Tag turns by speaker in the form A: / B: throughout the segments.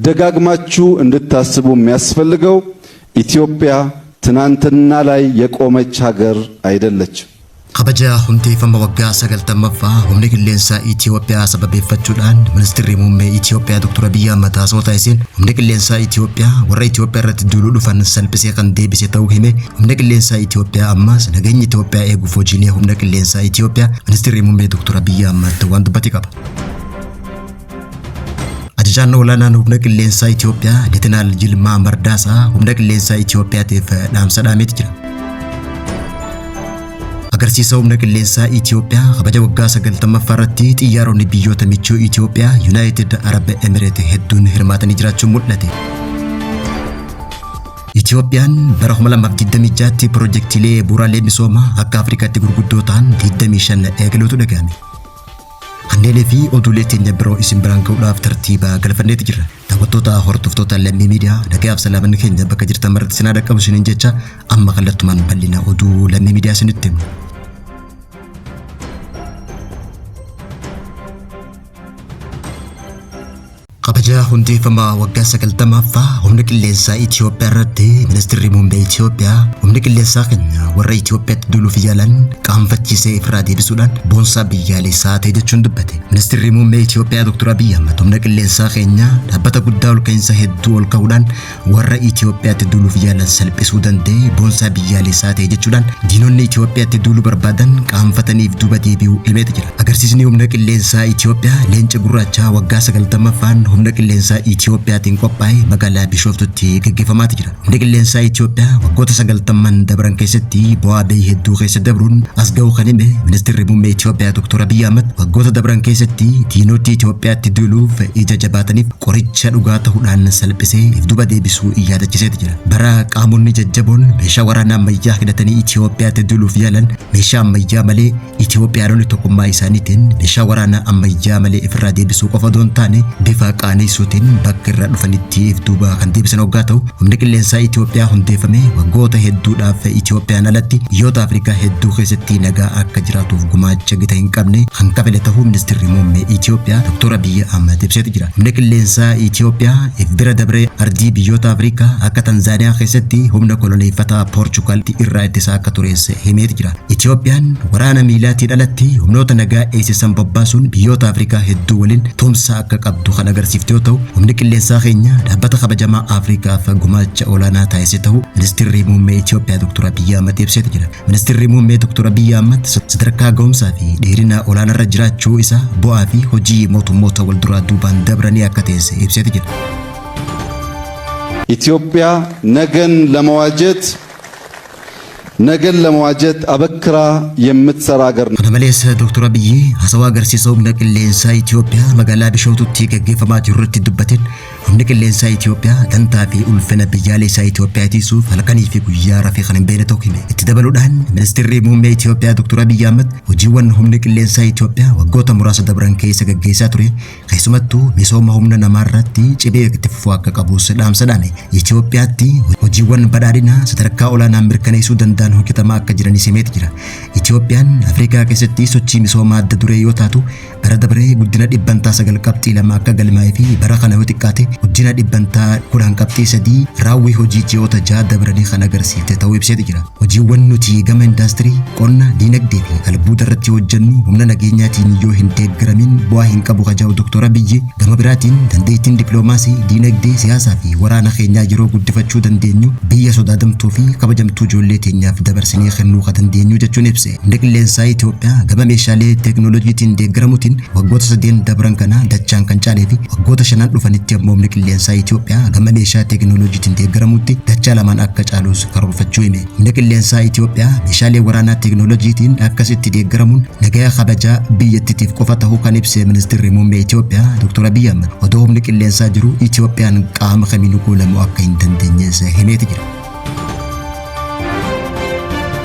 A: ደጋግማችሁ እንድታስቡ የሚያስፈልገው ኢትዮጵያ ትናንትና ላይ የቆመች ሀገር አይደለችም።
B: Kabaja hundeeffama waggaa 90ffaa humni qilleensaa Itoophiyaa sababeeffachuudhaan ministeerri muummee Itoophiyaa Dr. Abiyyi Ahmad haasawaa taasiseen humni qilleensaa Itoophiyaa warra Itoophiyaa irratti duuluu dhufan salphisee kan deebise ta'uu hime. Humni qilleensaa Itoophiyaa ammas nageenya Itoophiyaa eeguuf hojiilee humna qilleensaa Itoophiyaa ministeerri muummee Dr. Abiyyi Ahmad waan dubbate qaba. Ajajaan olaanaan humna qilleensaa Itoophiyaa Leetinaal Jilmaa Mardaasaa humna qilleensaa Itoophiyaatiif dhaamsa dhaameeti jira. Agarsiisa humna qilleensaa Itoophiyaa kabaja waggaa 90ffaa irratti xiyyaaronni biyyoota michuu Itoophiyaa Yuunaayitid Arab Emireet hedduun hirmaatanii jiraachuun mul'ate. Itoophiyaan bara 2026tti piroojeektiilee bu'uuraalee misoomaa akka Afrikaatti gurguddoo ta'an 25 eegaluutu dhaga'ame. Kanneenii fi oduulee teenya biroo isin biraan ga'uudhaaf tartiiba galfanneeti jirra. Daawwattoota hordoftoota Lammii Miidiyaa, nagayaaf salaamanni keenya bakka jirtan maratti isin haa dhaqqabu isiniin jecha, amma kallattumaan bal'ina oduu Lammii Miidiyaa isinitti himna. Kabaja hundeeffama waggaa 90ffaa humna qilleensaa Itoophiyaa irratti ministeerri muummee Itoophiyaa humni qilleensaa keenya warra Itoophiyaatti duuluuf yaalan qaanfachiisee ifirraa deebisuudhaan boonsaa biyyaalessaa ta'e jechuun dubbate. Ministeerri muummee Itoophiyaa Dr. Abiyyi Ahmad humna qilleensaa keenya dhaabbata guddaa ol ka'iinsa hedduu ol ka'uudhaan warra Itoophiyaatti duuluuf yaalan salphisuu danda'e, boonsaa biyyaalessaa ta'e jechuudhaan diinonni Itoophiyaatti duuluu barbaadan qaanfataniif duuba deebi'uu himeeti jira. Agarsiisni humna qilleensaa Itoophiyaa leenca gurraachaa waggaa 90ffaan humna qilleensaa Itoophiyaatiin qophaa'e magaalaa Bishooftutti gaggeeffamaati jira. Humni qilleensaa Itoophiyaa waggoota 90n dabran keessatti bu'aa bahii hedduu keessa dabruun as ga'uu kan hime ministeerri muummee Itoophiyaa Dr. Abiyyi Ahmad waggoota dabran keessatti diinota Itoophiyaatti duuluuf ija jabaataniif qoricha dhugaa ta'uudhaan salphisee if duuba deebisuu yaadachiiseeti jira. Bara qaamonni jajjaboon meeshaa waraanaa ammayyaa hidhatanii Itoophiyaatti duuluuf yaalan meeshaa ammayyaa malee Itoophiyaanonni tokkummaa isaaniitiin meeshaa waraanaa ammayyaa malee ifirraa deebisuu qofa osoo hin taane bifa qaaneessuutiin bakka irraa dhufanitti if duuba kan deebisan hoggaa ta'u, humni qilleensaa Itoophiyaa hundeeffame waggoota hedduudhaaf Itoophiyaan alatti biyyoota Afrikaa hedduu keessatti nagaa akka jiraatuuf gumaacha gita hin qabne kan kafale ta'uu ministeerri muummee Itoophiyaa Dr. Abiyyi Ahmad ibseeti jira. Humni qilleensaa Itoophiyaa if bira dabree ardii biyyoota Afrikaa akka Tanzaaniyaa keessatti humna koloneeffataa Poorchugaal irraa ittisaa akka tures himeeti jira. Itoophiyaan waraana miilaatiin alatti humnoota nagaa eegsisan bobbaasuun biyyoota Afrikaa hedduu waliin tumsa akka qabdu kan agarsiifte yoo ta'u, humni qilleensaa keenya dhaabbata kabajamaa Afrikaaf gumaacha olaanaa taasise ta'uu ministeerri muummee Itoophiyaa Dr. Abiyyi Ahmad ibseeti jira. Ministeerri muummee Dr. Abiyyi Ahmad sadarkaa ga'umsaa fi dheerina olaanaarra jiraachuu isaa bu'aa fi hojii mootummoota wal duraa duubaan dabranii akka ta'es ibseeti jira.
A: ኢትዮጵያ ነገን ለመዋጀት ነገን ለመዋጀት አበክራ የምትሰራ ሀገር ነው።
B: Kana malees Dr. Abiyyi haasawaa agarsiisa humna qilleensaa Itoophiyaa magaalaa Bishooftutti gaggeeffamaa jiru irratti dubbateen humni qilleensaa Itoophiyaa dantaa fi ulfina biyyaalessaa Itoophiyaa tiisuuf halkanii fi guyyaa rafee kan hin beekne ta'uu hime. Itti dabaluudhaan ministeerri muummee Itoophiyaa Dr. Abiyyi Ahmad hojiiwwan humni qilleensaa Itoophiyaa waggoota muraasa dabran keessa gaggeessaa ture, keessumattuu misooma humna namaa irratti cimee itti fufuu akka qabus dhaamsa dhaame. Itoophiyaatti hojiiwwan badhaadhinaa sadarkaa olaanaan mirkaneessuu danda'an hojjetamaa akka jiranis himeeti jira. Itoophiyaan Afrikaa keessatti sochii misoomaa adda duree yoo taatu, bara dabaree guddina 9.2% akka galmaa'ee fi bara kana yoo xiqqaate guddina 10.3% raawwii hojii ji'oota 6 dabranii kan agarsiifte ta'uu ibseeti jira. Hojiiwwan nuti gama indaastirii, qonna, diinagdee fi albuuda irratti hojjennu humna nageenyaatiin yoo hin deeggaramin bu'aa hin qabu kajaa'u Dr. Abiyyi, gama biraatiin dandeettiin dippiloomaasii, diinagdee, siyaasaa fi waraana keenyaa yeroo guddifachuu dandeenyu biyya sodaadamtuu fi kabajamtuu ijoollee teenyaaf dabarsinee kennuu kan dandeenyu jechuun ibse. Humni qilleensaa Itoophiyaa gama meeshaalee teeknooloojiitiin deeggaramuutiin waggoota 3 dabran kana dachaan kan caalee fi waggoota 5n dhufanitti ammoo humni qilleensaa Itoophiyaa gama meeshaa teeknooloojiitiin deeggaramuutti dachaa lamaan akka caalus karoorfachuu hime. Humni qilleensaa Itoophiyaa meeshaalee waraanaa teeknooloojiitiin akkasitti deeggaramuun nagaya kabajaa biyyattiitiif qofa ta'uu kan ibse ministeerri muummee Itoophiyaa Dr. Abiyyi Ahmad odoo humni qilleensaa jiru Itoophiyaan qaama kamiinuu goolamu akka hin dandeenyes himeeti jira.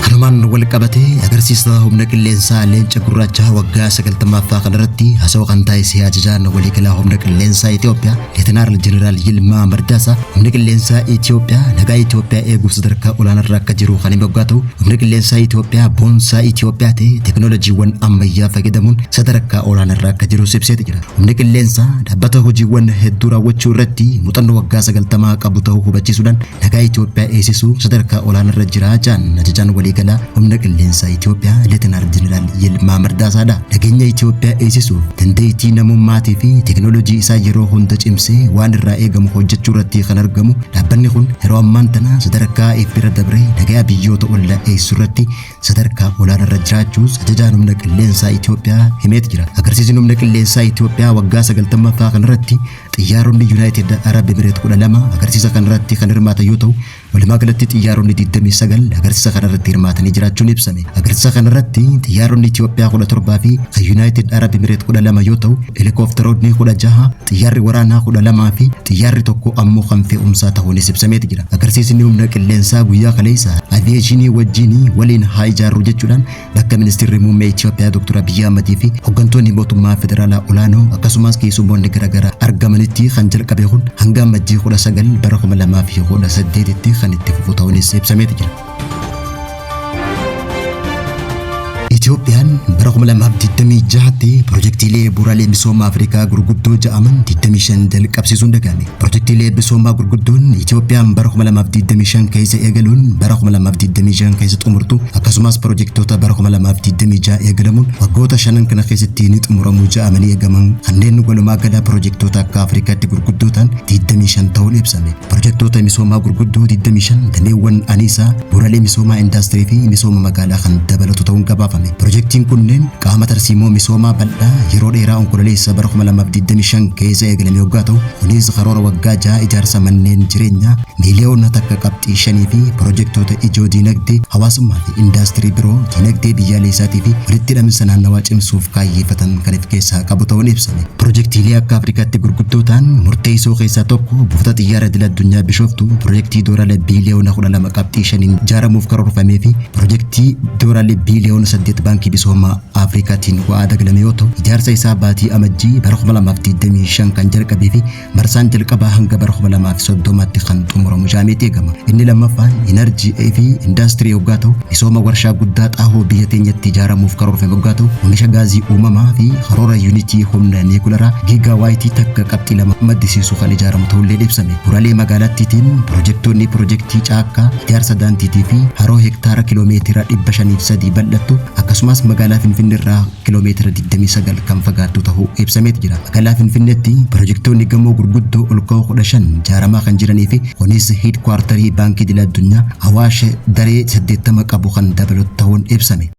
B: Kanuma Kanumaan wal qabatee agarsiisa humna qilleensaa leenca gurraachaa waggaa 90ffaa kanarratti haasawaa kan taasise ajajaan waliigalaa humna qilleensaa Itoophiyaa Leetanaal Jeneraal Yilmaa Mardaasaa humni qilleensaa Itoophiyaa nagaa Itoophiyaa eeguuf sadarkaa olaanaarra akka jiru kan hime yoggaa ta'u humni qilleensaa Itoophiyaa boonsaa Itoophiyaa ta'e teekinooloojiiwwan ammayyaa fayyadamuun sadarkaa olaanaarra akka jirus ibseeti jira. Humni qilleensaa dhaabbata hojiiwwan hedduu raawwachuu irratti muuxannoo waggaa 90 qabu ta'uu hubachiisuudhaan nagaa Itoophiyaa eegsisuu sadarkaa olaanaarra jira jedhan ajajaan waliigalaa humna qilleensaa Itoophiyaa Leetanaal Jeneraal Yilmaa Mardaasaadha. Nageenya Itoophiyaa eegsisuuf dandeettii namummaatii fi teekinooloojii isaa yeroo hunda cimsee waan irraa eegamu hojjechuu irratti kan argamu dhaabbanni kun yeroo ammaan tana sadarkaa if bira dabree nagaa biyyoota ollaa eegsisuu irratti sadarkaa olaanaarra jiraachuus ajajaan humna qilleensaa Itoophiyaa himeet jira. Agarsiisni humna qilleensaa Itoophiyaa waggaa 90ffaa kanarratti xiyyaaronni Yuunaayitid Arab Emireet 12 agarsiisa kanarratti kan hirmaatan yoo ta'u walumaa galatti xiyyaaronni 29 agarsiisa kanarratti hirmaatanii jiraachuun ibsame. Agarsiisa kanarratti xiyyaaronni Itoophiyaa 17 fi kan Yuunaayitid Arab Emireet 12 yoo ta'u helikoophtaroonni 16 xiyyaarri waraanaa 12 fi xiyyaarri tokko ammoo kan fe'umsaa ta'uunis ibsameeti jira. Agarsiisni humna qilleensaa guyyaa kaleessa aviyeeshinii wajjin waliin haa ijaarru jechuudhaan bakka ministeerri muummee Itoophiyaa Dr. Abiyyi Ahmadii fi hooggantoonni mootummaa federaalaa olaanoo akkasumas keessummoonni garaagaraa argamanitti kan jalqabe kun hanga Amajjii 19 bara 2018tti kan itti fufu ta'uunis ibsameeti jira. Itoophiyaan bara 2026tti pirojektiilee bu'uuraalee misoomaa Afrikaa gurguddoo ja'aman 25 jalqabsiisuun dhaga'ame. Pirojektiilee misoomaa gurguddoon Itoophiyaan bara 2025 keessa eegaluun bara 2025 keessa xumurtu akkasumas pirojektoota bara 2026 eegalamuun waggoota shanan kana keessatti ni xumuramu ja'amanii eegaman kanneen walumaa gala pirojektoota akka Afrikaatti gurguddoo ta'an 25 ta'uun ibsame. Pirojektoota misoomaa gurguddoo 25 dameewwan aniisaa, bu'uuraalee misoomaa indaastirii fi misooma magaalaa kan dabalatu ta'uun gabaafame. Pirojektiin kunneen qaama tarsiimoo misoomaa bal'aa yeroo dheeraa Onkololeessa bara 2025 keessa eegalame yoggaa ta'u kunis karoora waggaa 6 ijaarsa manneen jireenyaa miiliyoona 1.5 fi pirojektoota ijoo diinagdee hawaasummaa fi indaastirii biroo diinagdee biyyaalessaatii fi walitti hidhaminsa naannawaa cimsuuf kaayyeeffatan kan of keessaa qabu ta'uun ibsame. Pirojektiilee akka Afrikaatti gurguddoo ta'an murteessoo keessaa tokko buufata xiyyaara idil addunyaa Bishooftuu pirojektii doolaara biiliyoona 12.5 ijaaramuuf karoorfamee fi pirojektii doolaara biiliyoona 8 baankii misoomaa Afrikaatiin wa'aada galame yoo ta'u ijaarsa isaa baatii Amajjii bara 2025 kan jalqabee fi marsaan jalqabaa hanga bara 2030tti kan xumuramu jedhameeti eegama. Inni lammaffaan inarjii fi indaastirii yoggaa ta'u misooma warshaa guddaa xaahoo biyya teenyatti ijaaramuuf karoorfame yoggaa ta'u oomisha gaazii uumamaa fi karoora yuunitii humna niikularaa giigaawaayitii 1.2 maddisiisu kan ijaaramu ta'ullee ibsame. Bu'uuraalee magaalattiitiin pirojektoonni pirojektii caakkaa ijaarsa daandiitii fi haroo hektaara kiloomeetira 503 bal'attu akkasumas magaalaa Finfinnee irraa kiloomeetira 29 kan fagaattu ta'uu ibsameeti jira. Magaalaa Finfinneetti pirojektoonni gamoo gurguddoo ol ka'oo 15 ijaaramaa kan jiranii fi kunis heed kwartarii baankii idil addunyaa Awaash daree 80 qabu kan dabalatu ta'uun ibsame.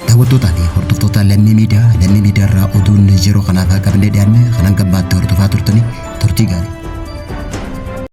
B: Daawwattootaa fi hordoftoota Lammii Miidiyaa, Lammii Miidiyaa irraa oduun yeroo kanaaf qabannee dhiyaanne kanan gammaatti hordofaa turtanii turtii gaarii.